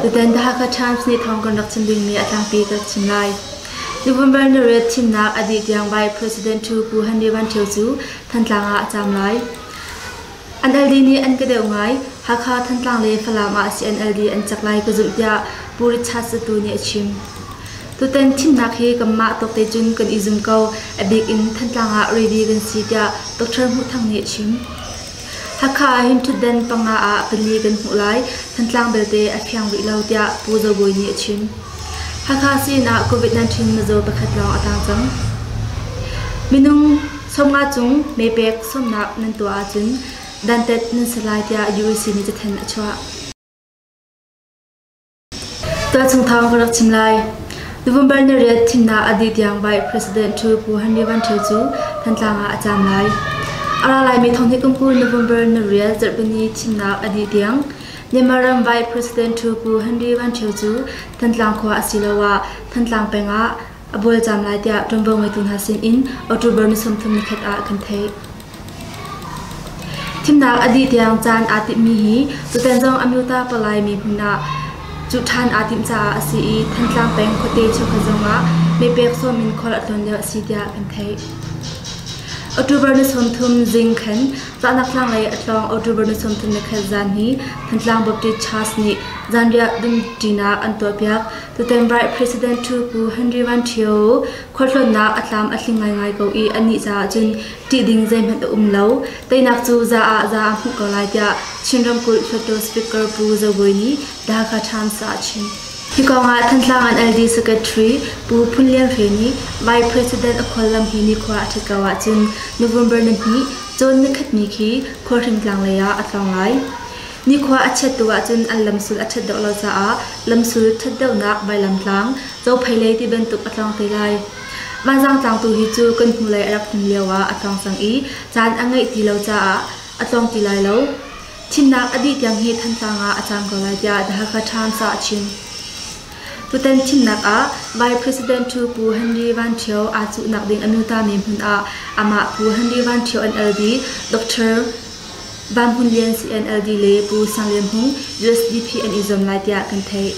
Tutan The Hakha Times nih thawng kan rak chim dingmi a tlangpi ka rak chim lai. November ni riat thimnak a dih tiang Vice President Thu Pu Henry Van Thio cu Thantlang ah a caam lai. NLD nih an ka deuh ngai. Hakha, Thantlang le Falam ah CNLD an cak lai ka zumh tiah Pu Richard Satu nih a chim. Tutan thimnak hi kanmah tawkte cun kan i zum ko. A bik in Thantlang ah ready kan si tiah Dr. Hmuh Thang nih a chim. Hakha ah hin ṭhutdan panga ah pali kan hmuh lai. Thantlang belte a fiang rih lo tiah Pu Zo Bawi nih a chim. Hakha sii-inn ah COVID-19 mizaw pakhat lawng a tang cang. Minung 50 cung meepek sawmnak nan tuah ahcun dantat nan si lai tiah UEC nih cathanh a chuah. Tualchung thawng ka rak chim lai. November ni riat thimnak a dih tiang Vice President Thu Pu Henry Van Thio cu Thantlang ah a caam lai. A ra laimi thonghnih kum kul November ni riat zarhpini thimnak a dih tiang Myanmar ram Vice President Thu Pu Henry Van Thio cu Thantlang khua asiloah Thantlang peng ah a bualcaam lai tiah ṭuanvo ngeitu hna sin in October ni 30 nikhat ah kan theih. Thimnak a dih tiang caan aa timhmi hi tutan zong Amyota palai mi hmun ah cuh ṭhan aa timh caah a si i Thantlang peng khuate cheukhat zongah meepek sawm in khual a tlawn lio a si tiah kan theih. October ni 30 zing khan Cahnak tlanglei a tlawng October ni 30 nikhat zan hi Thantlang Baptist Church nih zanriah dumṭinak an tuahpiak. Tutan Vice President Thu Pu Henry Van Ṭhio khualtlawnnak a tlam a tling ngaingai ko i anih caah cun ṭih ding zeihmanh a um lo. Teinak cu za ah za a hmuh ko lai tiah Chin ramkulh Hluttaw Speaker Pu Zo Bawi nih The Hakha Times ah a chim. Hi kong ah Thantlang NLD Secretary Pu Phun Lian Hre nih Vice President a khuallam hi nikhua a ṭhat ko ahcun November ni hnih cawn nikhat ni khi Khualhring tlang lei ah a tlawng lai. Nikhua a chiat tu ahcun an lamsul a ṭhat deuh lo caah lamsul ṭhat deuhnak Vailamtlang, Zophei lei ti bantuk a tlawng te lai. Vanzang tlang tu hi cu kan hnulei a rak tlun lio ah a tlawng cang i caan a ngeih ti lo caah a tlawng ti lai lo. Thimnak a dih tiang hi Thantlang ah a caam ko lai tiah The Hakha Times ah a chim. Tutan thimnak ah Vice President Thu Pu Henry Van Ṭhio aa cuhnak ding a nutami hmun ah amah Pu Henry Van Ṭhio NLD, Dr. Van Hmun Lian CNLD le Pu Sang Lian Hmung USDP an i zuam lai tiah kan theih.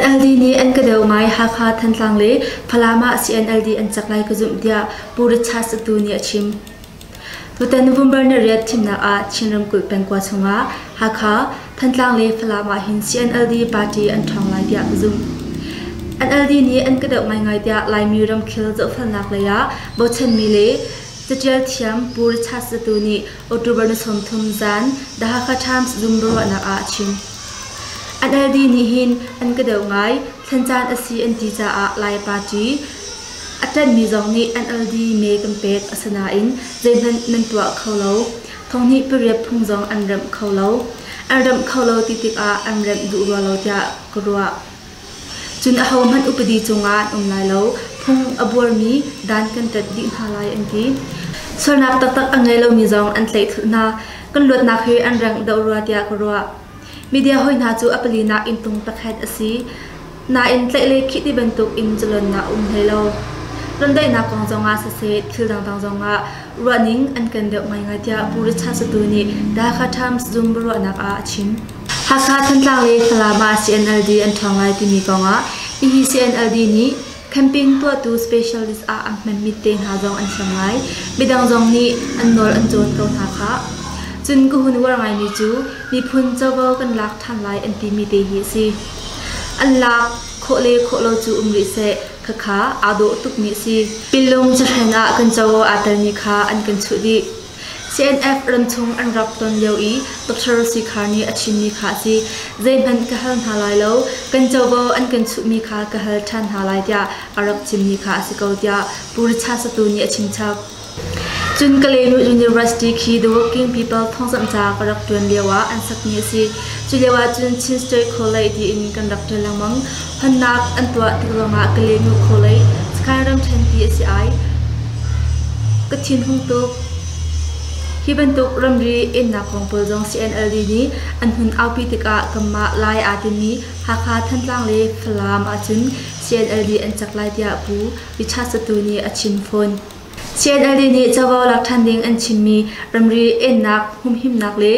NLD nih an ka deuh ngai Hakha, Thantlang le Falam ah CNLD an cak lai ka zumh tiah Pu Richard Satu nih a chim. Tutan November ni riat thimnak ah Chin ramkulh pengkua chungah Hakha, Thantlang le Falam ah hin CNLD party an ṭhawng lai tiah ka zumh. NLD nih an ka deuh ngaingai tiah Laimi ramkhel zohfelnak lei ah bochanmi le caṭial thiam Pu Richard Satu nih October ni 30 zan The Hakha Times Zoom biaruahnak ah a chim. NLD nih hin an ka deuh ngai. Thlen caan a si an ti caah Lai party a ṭanhmi zong nih NLD mee kan pek asinain zeihmanh nan tuah kho lo. Thonghnih pariat phung zong an remh kho lo. An remh kho lo ti tikah an remh duh rua lo tiah ka ruah. Cun ahohmanh upadi cungah an um lai lo. Phung a buarmi dan kan tat dih hna lai an ti. Sualnak taktak a ngei lomi zong an tlaih thulh hna. Kan luatnak hi an rengh deuh rua tiah ka ruah. Media hoi hna cu a palinak inntung pakhat a si. Nain tlaih le khih ti bantuk in zalonnak a um hlei lo. Rondaihnak kong zongah siseh, thil dangdang zongah ruahning an kan deuh ngaingai tiah Pu Richard Satu nih The Hakha Times Zoom biaruahnak ah a chim. Hakha, Thantlang le Falam ah CNLD an ṭhawng lai timi kongah hihi CNLD nih camping tuahtu specialist ah an hmanmi te hna zong an thiam ngai. Midang zong nih an nawl an cawn ko hna khah. Cun ka hun uar ngaimi cu miphun covo kan lak ṭhan lai an timi te hi a si. An lak khawh le khawh lo cu um rih seh, khakha aa dawh tukmi a si. Pinlung cahren ah kan covo aa telmi kha an kan chuh dih. CNF ramchung an rak ton lio i Dr. Sikhar nih a chimmi kha a si. Zeihmanh ka hal hna lai lo, kan covo an kan chuhmi kha ka hal ṭhan hna lai tiah a rak chimmi kha a si ko tiah Pu Richard Satu nih a chimchap. Cun Kalenu University khi The Working People thawngzamh ca ka rak ṭuan lio ah an sakmi a si. Cu lio ah cun Chin State College tiin kan rak ṭuan lengmang. Honnak an tuah tik zongah Kalenu College, Sakhan ramṭhen ti a si ai. Ka thinhung tuk. Hi bantuk ramri ennak kong pawl zong CNLD nih an hun aupi tikah kanmah Lai aa timi Hakha, Thantlang le Falam ahcun CNLD an cak lai tiah Pu Richard Satu nih a chim fawn. CNLD nih covo lak ṭhan ding an chimmi ramri ennak, humhimnak le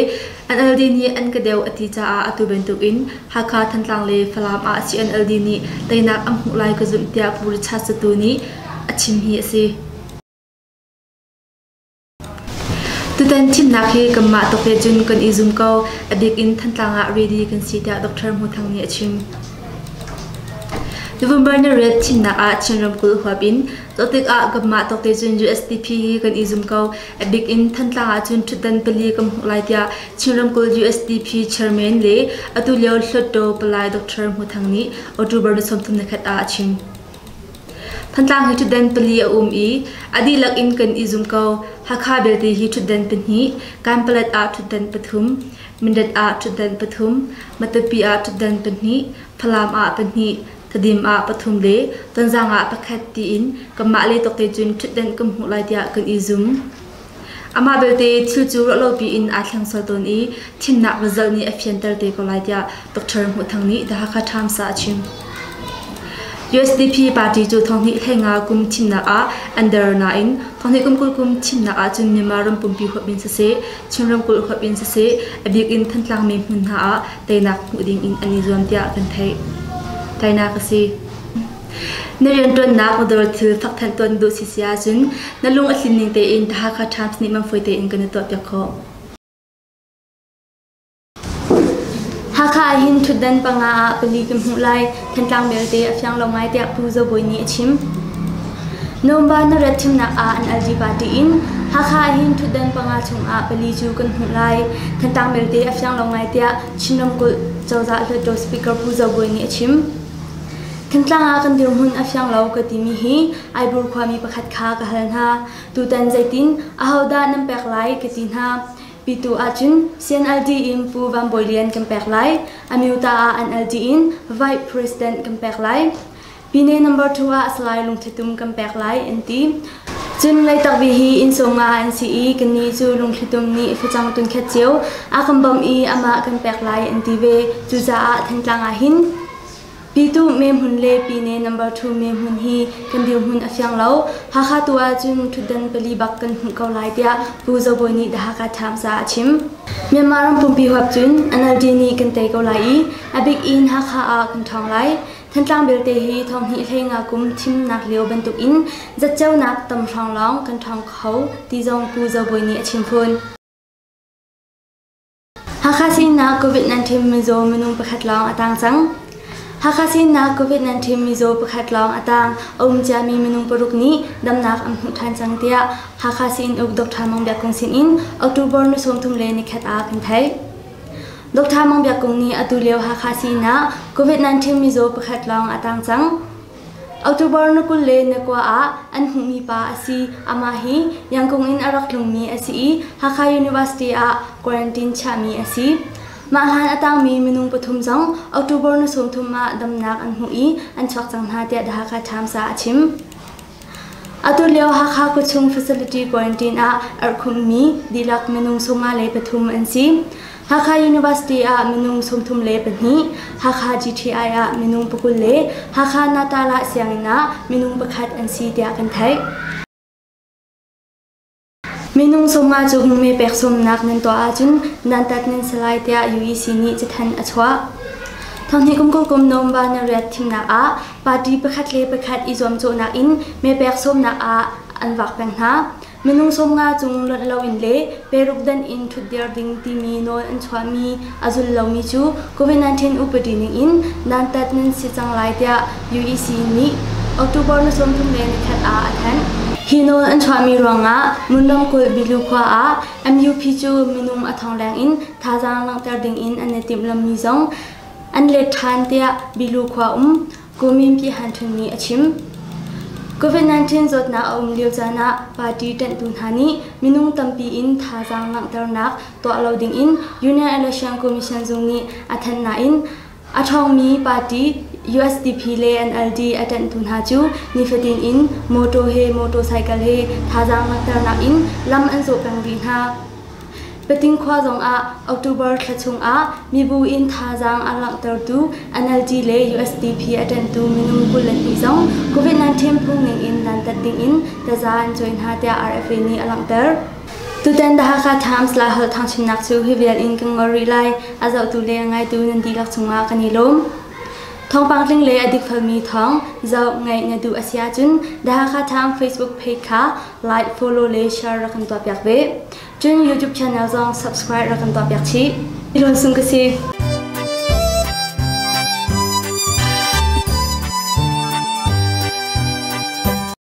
NLD nih an ka deu a ti caah atu bantukin Hakha, Thantlang le Falam ah CNLD nih teinak an hmuh lai ka zumh tiah Pu Richard Satu nih a chim hi a si. Tutan thimnak hi kanmah tawk he cun kan i zum ko. A bik in Thantlang ah ready kan si tiah Dr. Hmu Thang nih a chim. November ni riat thimnak ah Chin ramkulh huap in zoh tikah kanmah tawk te cun USDP hi kan i zum ko. A bik in Thantlang ah cun ṭhutdan pali kan hmuh lai tiah Chin ramkulh USDP chairman le atu lio Hluttaw Palai Dr. Hmu Thang nih October ni 31 ah a chim. Thantlang hi ṭhutdan pali a um i a dihlak in kan i zum ko. Hakha belte hi ṭhutdan pahnih, Kanpalet ah ṭhutdan pathum, Mindat ah ṭhutdan pathum, Matupi ah ṭhutdan pahnih, Falam ah pahnih, Tedim ah pathum le Tonzang ah pakhat tiin kanmah le tawkte cun ṭhutdan kan hmuh lai tiah kan i zum. Amah belte thil cu ruahlopi in aa thleng sual tawn i thimnak result nih a fianter te ko lai tiah Dr. Hmuh Thang nih The Hakha Times ah a chim. USDP party cu thonghnih hleinga kum thimnak ah an der nain thonghnih kum 20 kum thimnak ah cun Myanmar ram pumpi huap in siseh, Chin ramkulh huap in siseh, a bik in Thantlang mi hmun hna ah teinak hmuh ding in an i zuam tiah kan theih. Teinak a si. Na rianṭuannak na dawr thil fakthanh tuah na duh si si ahcun na lung a tlin ning tein The Hakha Times nih man fawi tein kan i tuahpiak khawh. Hakha ah hin ṭhutdan panga ah pali kan hmuh lai. Thantlang belte a fiang lo ngai tiah Pu Zo Bawi nih a chim. November na rat thimnak ah an LG party in Hakha ah hin ṭhutdan panga chungah pali cu kan hmuh lai. Thantlang belte a fiang lo ngai tiah Chin ramkulh cozah Hluttaw Speaker Pu Zo Bawi nih a chim. Thantlang ah kan dirhmun a fiang lo ka timi hi Aibur khuami pakhat kha ka hal hna. Tutan zeitin ahodah nan pek lai ka ti hna. Pitu ahcun CNLD in Pu Van Bawi Lian kan pek lai. Amyota ah NLD in Vice President kan pek lai. Pine number 2 ah Salai Lungthlitum kan pek lai an ti. Cun Leitak vi hi inn sawmnga an si i kannih cu Lungthlitum nih facang tunkhat cio a kan bawmh i amah kan pek lai an ti ve. Cucaah Thantlang ah hin Pitu mehmun le Pine number 2 mehmun hi kan dirhmun a fiang lo. Hakha tu ahcun ṭhutdan pali bak kan hmuh ko lai tiah Pu Zo Bawi nih The Hakha Times ah a chim. Myanmar ram pumpi huap cun NLD nih kan tei ko lai i a bik in Hakha ah kan ṭhawng lai. Thantlang belte hi thonghnih hleinga kum thimnak lio bantukin zatceunak tam hrawng lawng kan ṭhawng kho ti zong Pu Zo Bawi nih a chim fawn. Hakha sinak COVID-19 mizaw minung pakhat lawng a tang cang. Hakha sinak COVID-19 mizaw pakhat lawng a tang. A um ciami minung paruk nih damnak an hmuh ṭhan cang tiah Hakha sii-inn uk Dr. Mang Biak Kung sinin October ni 30 le nikhat ah kan theih. Dr. Mang Biak Kung nih atu lio Hakha sii-inn ah COVID-19 mizaw pakhat lawng a tang cang. October ni 20 le ni kua ah an hmuhmi pa a si. Amah hi Yangon in a rak tlungmi a si i Hakha University ah quarantine chiahmi a si. Mah hlan a tangmi minung pathum zong October ni 30 ah damnak an hmu i an chuak cang hna tiah The Hakha Times ah a chim. Atu lio Hakha khuachung facility quarantine ah erhkhumhmi dihlak minung 53 an si. Hakha University ah minung 32, Hakha GTI ah minung 20 le Hakha Natalah sianginn ah minung pakhat an si tiah kan theih. Minung sawmnga cu me pek sawmnak nan tuah ahcun dantat nan si lai tiah UEC nih cathanh a chuah. Thonghnih kum kul kum November ni riat thimnak ah party pakhat le pakhat i zuamcawhnak in me pek sawmnak ah an vak peng hna. Minung sawmnga cung lonh loin le peruk dan in ṭhutdir ding timi nawl an chuahmi a zul lomi cu COVID-19 upadi ning in dantat nan si cang lai tiah UEC nih October ni 31 ah a thanh. Hi nawl an chuahmi ruangah Mon ramkulh Bilu khua ah MUP cu minung a thong leng in thazaang langhter ding in an i timhlammi zong an let ṭhan tiah Bilu khua um Kumin Pi Han Htun nih a chim. COVID-19 zawtnak a um lio caan ah party ṭanhtu hna nih minung tampi in thazaang langhternak tuah lo dingin Union Election Commission zung nih a thanh nain a ṭhawngmi party USDP le NLD a ṭanhtu hna cu nifatin in motor he motorcycle he thazaang langhternak in lam an zawh peng rih hna. Pating khua zongah October thla chungah mibu in thazaang a langhtertu NLD le USDP a ṭanhtu minung 22 zong COVID-19 phung ningin dantat dingin taza an cawi hna tiah RFA nih a langhter. Tutan The Hakha Times Laiholh thangchimnak cu hi vial in kan ngol rih lai. A zohtu le a ngaitu nan dihlak cungah kan i lawm. Thawngpang tling le a dikfelmi thawng zoh ngaih na duh a si ahcun The Hakha Times Facebook page kha like, follow le share rak kan tuahpiak ve. Cun YouTube channel zong subscribe rak kan tuahpiak chih. Ilawn sung ka si.